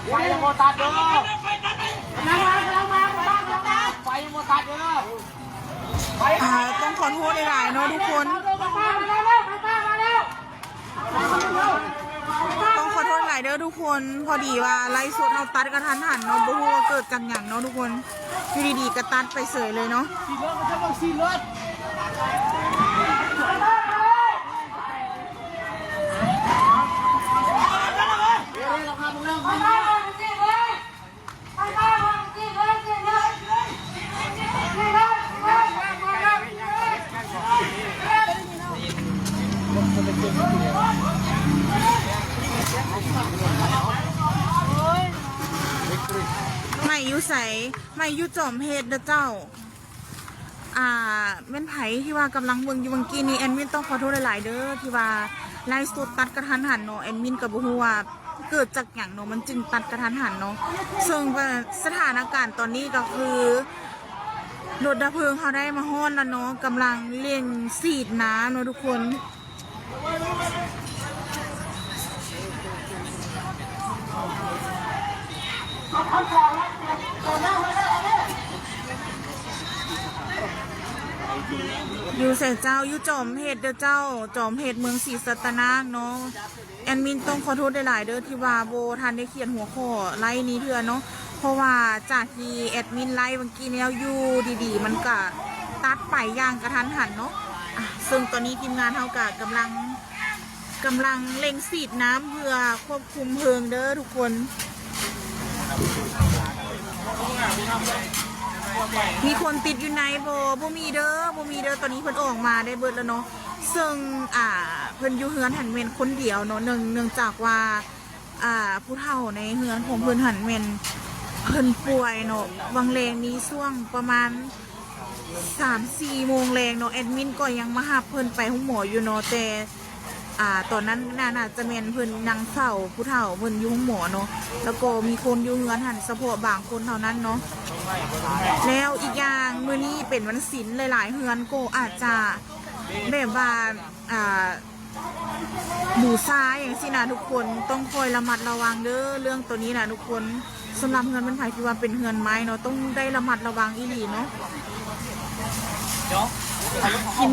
ໄຟຍັງບໍ່ຕັດເດີ ໄຟຍັງບໍ່ຕັດເດີ ອ່າ ຕ້ອງຂໍໂທດຫຼາຍໆເນາະທຸກຄົນ ຕ້ອງຂໍໂທດຫຼາຍເດີທຸກຄົນ ພໍດີວ່າໄລຟ໌ສົດເຮົາຕັດກະທັນຫັນເນາະ ບໍ່ຮູ້ວ່າເກີດຈາກຫຍັງເນາະທຸກຄົນ ຢູ່ດີໆກະຕັດໄປເສີຍເລີຍເນາະ. ໄໝ້ຢູ່ໃສ? ໄໝ້ຢູ່ຈອມເຫດເດີເຈົ້າ. ອ່າ ແມ່ນໃຜທີ່ວ່າກຳລັງເບິ່ງຢູ່ຫວ່າງກີ້ນີ້ ແອດມິນຕ້ອງຂໍໂທດຫຼາຍໆເດີ ທີ່ວ່າໄລຟ໌ສົດຕັດກະທັນຫັນເນາະ ແອດມິນກະບໍ່ຮູ້ວ່າເກີດຈາກຫຍັງເນາະ ມັນຈຶ່ງຕັດກະທັນຫັນເນາະ ເຊິ່ງສະຖານະການຕອນນີ້ກະຄື ລົດດັບເພີງເຮົາໄດ້ມາຮອດແລ້ວເນາະ ກຳລັງເລັ່ງສີດນ້ຳເນາະທຸກຄົນ. ຢູ່ໃສເຈົ້າ? ຢູ່ຈອມເຫດເດີເຈົ້າ ຈອມເຫດເມືອງສີສັດຕະນາກເນາະ. ແອດມິນຕ້ອງຂໍໂທດຫຼາຍໆເດີ ທີ່ວ່າບໍ່ທັນໄດ້ຂຽນຫົວຂໍ້ໄລຟ໌ນີ້ເທື່ອເນາະ ເພາະວ່າຈາກທີ່ແອດມິນໄລຟ໌ຫວ່າງກີ້ແລ້ວ ຢູ່ດີໆມັນກະຕັດໄປຢ່າງກະທັນຫັນເນາະ. ອາ ເຊິ່ງຕອນນີ້ທີມງານເຮົາກະກຳລັງ ກຳລັງເລັ່ງສີດນ້ຳເພື່ອຄວບຄຸມເພີງເດີທຸກຄົນ. ມີຄົນຕິດຢູ່ໃນບໍ່? ບໍ່ມີເດີ ບໍ່ມີເດີ ຕອນນີ້ເພິ່ນອອກມາໄດ້ເບິດແລ້ວເນາະ. ເຊິ່ງ ອ່າ ເພິ່ນຢູ່ເຮືອນຫັ້ນແມ່ນຄົນດຽວເນາະ ເນື່ອງ ເນື່ອງຈາກວ່າ ອ່າ ຜູ້ເຖົ້າໃນເຮືອນຂອງເພິ່ນຫັ້ນແມ່ນເພິ່ນປ່ວຍເນາະ ຫວ່າງແລງນີ້ຊ່ວງປະມານສາມສີ່ໂມງແລງເນາະ ແອດມິນກໍຍັງມາຮັບເພິ່ນໄປໂຮງໝໍຢູ່ເນາະ ແຕ່ ອ່າ ຕອນນັ້ນໜ້າ ໜ້າຈະແມ່ນເພິ່ນນັ່ງເຝົ້າຜູ້ເຖົ້າເພິ່ນຢູ່ໂຮງໝໍເນາະ ແລ້ວກໍມີຄົນຢູ່ເຮືອນຫັ້ນສະເພາະບາງຄົນເທົ່ານັ້ນເນາະ. ແລ້ວອີກຢ່າງມື້ນີ້ເປັນວັນສິນ ຫຼາຍໆເຮືອນກໍອາດຈະແບບວ່າ ອ່າ ບູຊາຫຍັງຊີ້ນະທຸກຄົນ ຕ້ອງຄອຍລະມັດລະວັງເດີ ເລື່ອງໂຕນີ້ນະທຸກຄົນ. ສຳລັບເຮືອນແມ່ນໃຜທີ່ວ່າເປັນເຮືອນໄມ້ເນາະ ຕ້ອງໄດ້ລະມັດລະວັງອີ່ຫຼີເນາະ. ທີມ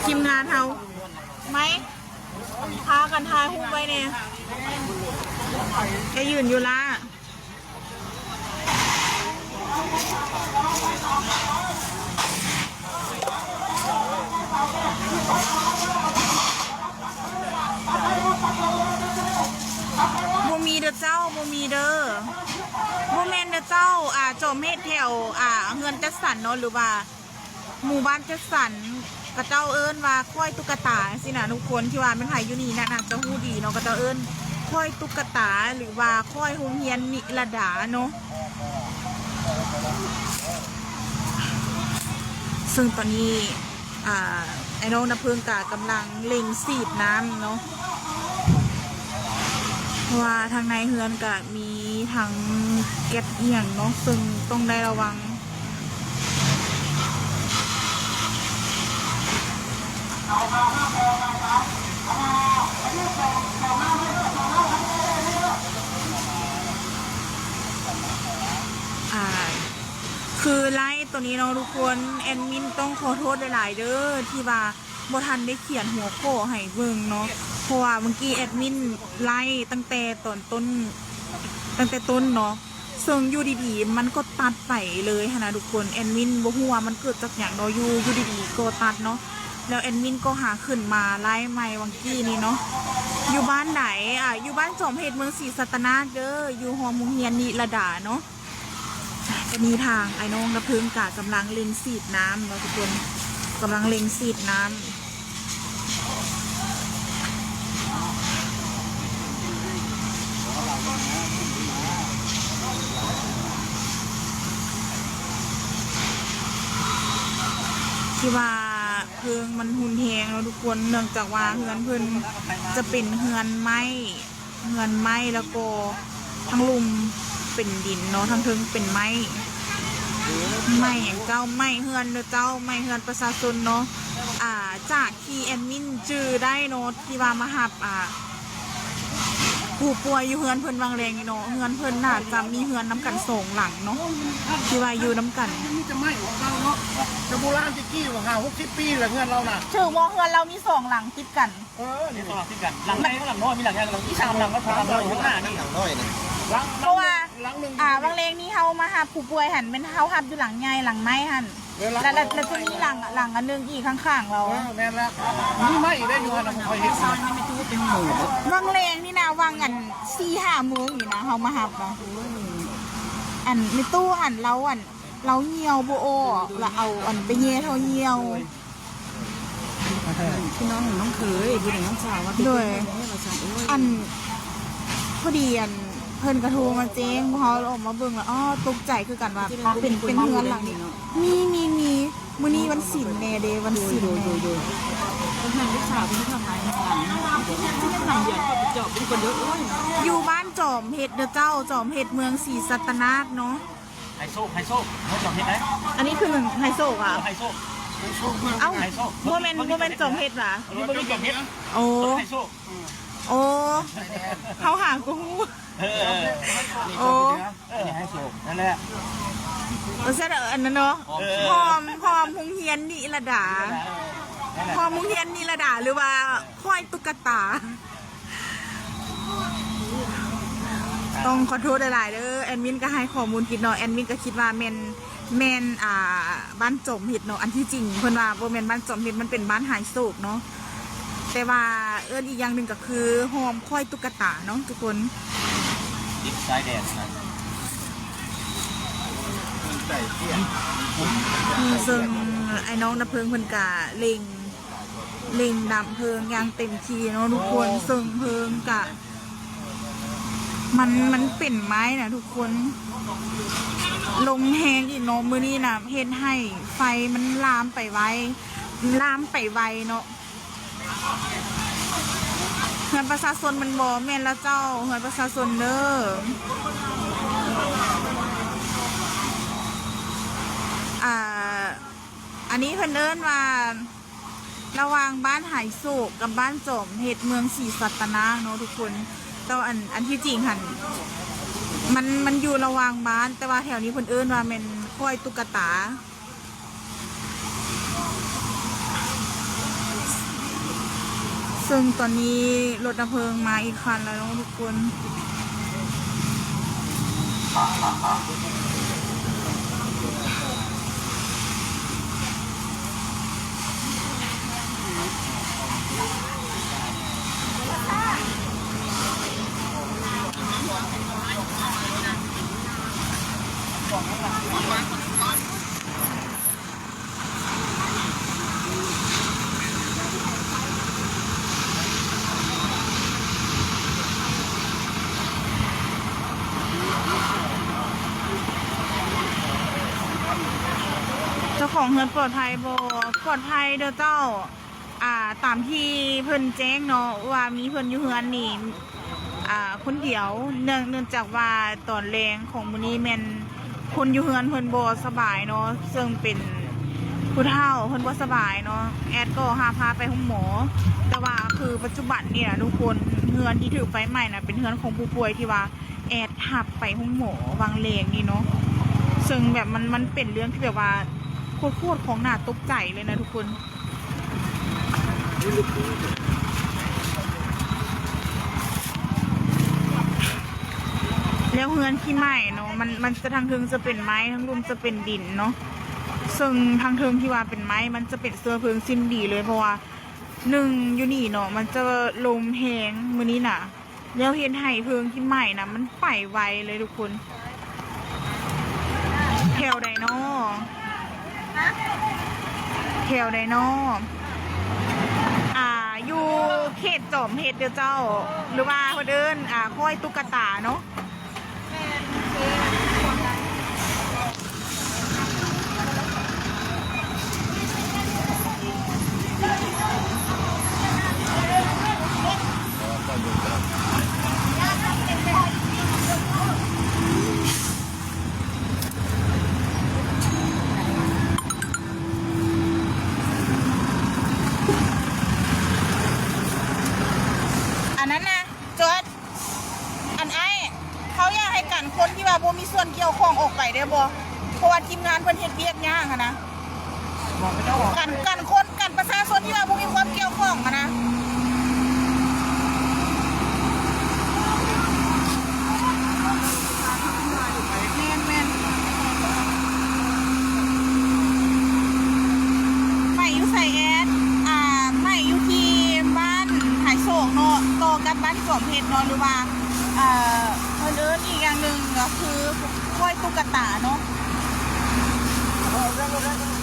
ທີມງານເຮົາ ໄມ້ ພາກັນຖ່າຍຮູບໄວ້ແດ່ ແກຢືນຢູ່ລະ. ບໍ່ມີເດີເຈົ້າ ບໍ່ມີເດີ ບໍ່ແມ່ນເດີເຈົ້າ. ອ່າ ຈອມເຫດແຖວ ອ່າ ເຮືອນຈັດສັນເນາະ ຫຼືວ່າ ໝູ່ບ້ານຈັດສັນ ເຂົາເຈົ້າເອີ້ນວ່າຄ້ອຍຕຸກກະຕາຊີ້ນະທຸກຄົນ ທີ່ວ່າແມ່ນໃຜຢູ່ນີ້ນະ ໜ້າຈະຮູ້ດີເນາະ ເຂົາເຈົ້າເອີ້ນຄ້ອຍຕຸກກະຕາ ຫຼືວ່າຄ້ອຍໂຮງຮຽນນິລະດາເນາະ. ເຊິ່ງຕອນນີ້ ອ່າ ອ້າຍນ້ອງນ້ຳເພິ່ງກະກຳລັງເລັ່ງສີດນ້ຳເນາະ ເພາະວ່າທາງໃນເຮືອນກະມີທັງແກັດອີ່ຫຍັງເນາະ ເຊິ່ງຕ້ອງໄດ້ລະວັງ. ອ່າ ຄືໄລຟ໌ໂຕນີ້ເນາະທຸກຄົນ ແອດມິນຕ້ອງຂໍໂທດຫຼາຍໆເດີ ທີ່ວ່າບໍ່ທັນໄດ້ຂຽນຫົວຂໍ້ໃຫ້ເບິ່ງເນາະ ເພາະວ່າເມື່ອກີ້ແອດມິນໄລຟ໌ຕັ້ງແຕ່ຕອນຕົ້ນ ຕັ້ງແຕ່ຕົ້ນເນາະ ເຊິ່ງຢູ່ດີໆມັນກໍຕັດໄປເລີຍຫັ້ນນະທຸກຄົນ. ແອດມິນບໍ່ຮູ້ວ່າມັນເກີດຈາກຫຍັງເນາະ ຢູ່ ຢູ່ດີໆກໍຕັດເນາະ ແລ້ວແອດມິນກໍຫາຂຶ້ນມາໄລຟ໌ໃໝ່ຫວ່າງກີ້ນີ້ເນາະ. ຢູ່ບ້ານໃດ? ອ່າ ຢູ່ບ້ານຈອມເຫດ ເມືອງສີສັດຕະນາກເດີ ຢູ່ຮ່ວມໂຮງຮຽນນິລະດາເນາະ. ຕອນນີ້ທາງອ້າຍນ້ອງນ້ຳເພິ່ງກະກຳລັງເລັ່ງສີດນ້ຳເນາະທຸກຄົນ ກຳລັງເລັ່ງສີດນ້ຳ ທີ່ວ່າເພີງມັນຮຸນແຮງເນາະທຸກຄົນ ເນື່ອງຈາກວ່າເຮືອນເພິ່ນຈະເປັນເຮືອນໄມ້ ເຮືອນໄມ້ ແລ້ວກໍທັງລຸ່ມເປັນດິນເນາະ ທັງເທິງເປັນໄມ້ ໄມ້ຫຍັງເຈົ້າ ໄມ້ເຮືອນເດີເຈົ້າ ໄມ້ເຮືອນປະຊາຊົນເນາະ. ອ່າ ຈາກທີ່ແອດມິນຈື່ໄດ້ເນາະ ທີ່ວ່າມາຮັບ ອ່າ ຜູ້ປ່ວຍຢູ່ເຮືອນເພິ່ນວັງແລງນີ້ເນາະ, ເຮືອນເພິ່ນໜ້າຈະມີເຮືອນນຳກັນສອງຫຼັງເນາະ ທີ່ວ່າຢູ່ນຳກັນ. ມັນມີແຕ່ໄມ້ຂອງເກົ່າເນາະ, ແຕ່ໂບລານແຕ່ກີ້ວ່າຫ້າຫົກສິບປີແລ້ວເຮືອນລາວນະ. ຖືກບໍ່? ເຮືອນລາວມີສອງຫຼັງຕິດກັນ. ເອີ ມີສອງຫຼັງຕິດກັນ, ຫຼັງໃຫຍ່ກັບຫຼັງນ້ອຍ, ມີຫຼັງໃຫຍ່ກັບຫຼັງ ມີສາມຫຼັງກັບສາມຫຼັງຢູ່ຂ້າງໜ້ານີ້. ຫຼັງນ້ອຍນະ ຫຼັງ ເພາະວ່າ ຫຼັງໜຶ່ງ ອ່າ ວັງແລງນີ້ເຮົາມາຮັບຜູ້ປ່ວຍຫັ້ນ ແມ່ນເຮົາຮັບຢູ່ຫຼັງໃຫຍ່ ຫຼັງໄມ້ຫັ້ນ. ແລ້ວ ແລ້ວ ແລ້ວຈະມີຫຼັງ ຫຼັງອັນໜຶ່ງອີກຂ້າງໆລາວ. ເອີ ແມ່ນລະ ມີໄມ້ອີກໄດ້ຢູ່ຫັ້ນນະ ຂ້ອຍເຫັນ. ວັງແລງນີ້ນະ ວັງອັນສີ່ຫ້າໂມງນີ້ນະ ເຮົາມາຮັບນະ. ອັນແມ່ຕູ້ຫັ້ນ ລາວອັນ ລາວຍ່ຽວບໍ່ອອກ ລາວເອົາອັນໄປແຍ່ທໍ່ຍ່ຽວ. ພີ່ນ້ອງຂອງນ້ອງເຂີຍ ຜູ້ໃດນ້ອງສາວວ່າ ໂດຍ ເປັນແທ້ວ່າຊັ້ນ. ໂອ້ຍ ອັນ ພໍດີອັນ ເພິ່ນກະໂທມາແຈ້ງພວກເຮົາ ອອກມາເບິ່ງລະ ອໍ ຕົກໃຈຄືກັນວ່າ ເປັນ ເປັນເຮືອນຫຼັງນີ້. ມີ ມີ ມີ ມື້ນີ້ວັນສິນແດ່ເດ ວັນສິນແດ່. ໂດຍ ໂດຍ ໂດຍ ເພິ່ນເປັນລູກສາວເພິ່ນທຳງານນຳກັນ ເປັນຄົນເດີ. ໂອ້ຍ ຢູ່ບ້ານຈອມເຫັດເດີເຈົ້າ, ຈອມເຫັດ ເມືອງສີສັດຕະນາກເນາະ. ໄຮໂຊກ ໄຮໂຊກ ເມືອງຈອມເຫັດໄດ໋. ອັນນີ້ຄືໄຮໂຊກຫວາ? ເອີ ໄຮໂຊກ ເອົ້າ ໄຮໂຊກ ບໍ່ແມ່ນ ບໍ່ແມ່ນຈອມເຫັດຫວາ? ນີ້ບໍ່ແມ່ນຈອມເຫັດ. ໂອ້ ໄຮໂຊກ. ໂອ້ ເຮົາຫາກໍຮູ້. ເອີ ເອີ ໂອ້ ເອີ ອັນນີ້ໄຮໂຊກ ນັ້ນແຫຼະ. ບໍ່ຊັ້ນ ອັນນັ້ນເນາະ ເອີ ພ້ອມ ພ້ອມໂຮງຮຽນນິລະດາ ພ້ອມໂຮງຮຽນນິລະດາ ຫຼືວ່າຄ້ອຍຕຸກກະຕາ. ຕ້ອງຂໍໂທດຫຼາຍໆເດີ ແອດມິນກໍໃຫ້ຂໍ້ມູນຜິດເນາະ. ແອດມິນກໍຄິດວ່າແມ່ນ ແມ່ນ ອ່າ ບ້ານຈອມເຫັດເນາະ. ອັນທີ່ຈິງເພິ່ນວ່າບໍ່ແມ່ນບ້ານຈອມເຫັດ ມັນເປັນບ້ານໄຮໂຊກເນາະ. ແຕ່ວ່າເອີ້ນອີກຢ່າງໜຶ່ງກໍຄືຮ່ອມຄ້ອຍຕຸກກະຕາເນາະທຸກຄົນ. ຕິດຊາຍແດນນະ ເຊິ່ງອ້າຍນ້ອງດັບເພີງເພິ່ນກະເລັ່ງ ເລັ່ງດັບເພີງຢ່າງເຕັມທີ່ເນາະທຸກຄົນ. ເຊິ່ງເພີງກະ ມັນ ມັນເປັນໄມ້ນະທຸກຄົນ, ລົມແຮງອີກເນາະມື້ນີ້ນະ ເຮັດໃຫ້ໄຟມັນລາມໄປໄວ ລາມໄປໄວເນາະ. ເຮືອນປະຊາຊົນແມ່ນບໍ່? ແມ່ນລະເຈົ້າ ເຮືອນປະຊາຊົນເດີ. ອ່າ ອັນນີ້ເພິ່ນເອີ້ນວ່າ ລະຫວ່າງບ້ານໄຮໂສກກັບບ້ານຈອມເຫັດ ເມືອງສີສັດຕະນາກເນາະທຸກຄົນ. ແຕ່ວ່າອັນ ອັນທີ່ຈິງຫັ້ນ ມັນ ມັນຢູ່ລະຫວ່າງບ້ານ, ແຕ່ວ່າແຖວນີ້ເພິ່ນເອີ້ນວ່າແມ່ນຄ້ອຍຕຸກກະຕາ. ເຊິ່ງຕອນນີ້ລົດດັບເພີງມາອີກຄັນແລ້ວເນາະທຸກຄົນ. ເຈົ້າຂອງເຮືອນປອດໄພບໍ່? ປອດໄພເດີເຈົ້າ. ອ່າ ຕາມທີ່ເພິ່ນແຈ້ງເນາະ ວ່າມີເພິ່ນຢູ່ເຮືອນນີ້ ອ່າ ຄົນດຽວ. ເນື່ອງ ເນື່ອງຈາກວ່າຕອນແລງຂອງມື້ນີ້ແມ່ນຄົນຢູ່ເຮືອນເພິ່ນບໍ່ສະບາຍເນາະ, ເຊິ່ງເປັນຜູ້ເຖົ້າ ເພິ່ນບໍ່ສະບາຍເນາະ. ແອດກໍຫາພາໄປໂຮງໝໍ, ແຕ່ວ່າຄືປັດຈຸບັນນີ້ນະທຸກຄົນ ເຮືອນທີ່ຖືກໄຟໄໝ້ນະ ເປັນເຮືອນຂອງຜູ້ປ່ວຍທີ່ວ່າ ແອດຮັບໄປໂຮງໝໍຫວ່າງແລງນີ້ເນາະ, ເຊິ່ງແບບມັນ ມັນເປັນເລື່ອງທີ່ແບບວ່າໂຄດໆຂອງໜ້າຕົກໃຈເລີຍນະທຸກຄົນ. ແລ້ວເຮືອນທີ່ໄໝ້ເນາະ ມັນ ມັນຈະທາງເທິງຈະເປັນໄມ້ ທາງລຸ່ມຈະເປັນດິນເນາະ, ເຊິ່ງທາງເທິງທີ່ວ່າເປັນໄມ້ ມັນຈະເປັນເຊື້ອເພີງຊິ້ນດີເລີຍ ເພາະວ່າ ໜຶ່ງ ຢູ່ນີ້ເນາະ ມັນຈະລົມແຮງມື້ນີ້ນະ, ແລ້ວເຮັດໃຫ້ເພີງທີ່ໄໝ້ນະ ມັນໄປໄວເລີຍທຸກຄົນ. ແຖວໃດນໍ? ແຖວໃດນໍ? ອ່າ ຢູ່ເຂດຈອມເຫັດເດີເຈົ້າ ຫຼືວ່າເພິ່ນເອີ້ນ ອ່າ ຄ້ອຍຕຸກກະຕາເນາະ. ອັນນັ້ນນະ ຈອດ. ສ່ວນກ່ຽວຂ້ອງອອກໄປໄດ້ບໍ່? ເພາະວ່າທີມງານເພິ່ນເຮັດວຽກຍາກຫັ້ນນະ ກັນ ກັນຄົນ ກັນປະຊາຊົນທີ່ວ່າບໍ່ມີຄວາມກ່ຽວຂ້ອງຫັ້ນນະ. ແມ່ນໆ ໄໝ້ຢູ່ໃສແອດ? ອ່າ ໄໝ້ຢູ່ທີ່ບ້ານຫາຍໂສກເນາະ ຕໍ່ກັບບ້ານຈອມເພັດເນາະ ຫຼືວ່າ ອ່າ ເພິ່ນເອີ້ນອີກຢ່າງໜຶ່ງກໍຄືຫ້ອຍຕຸກກະຕາເນາະ.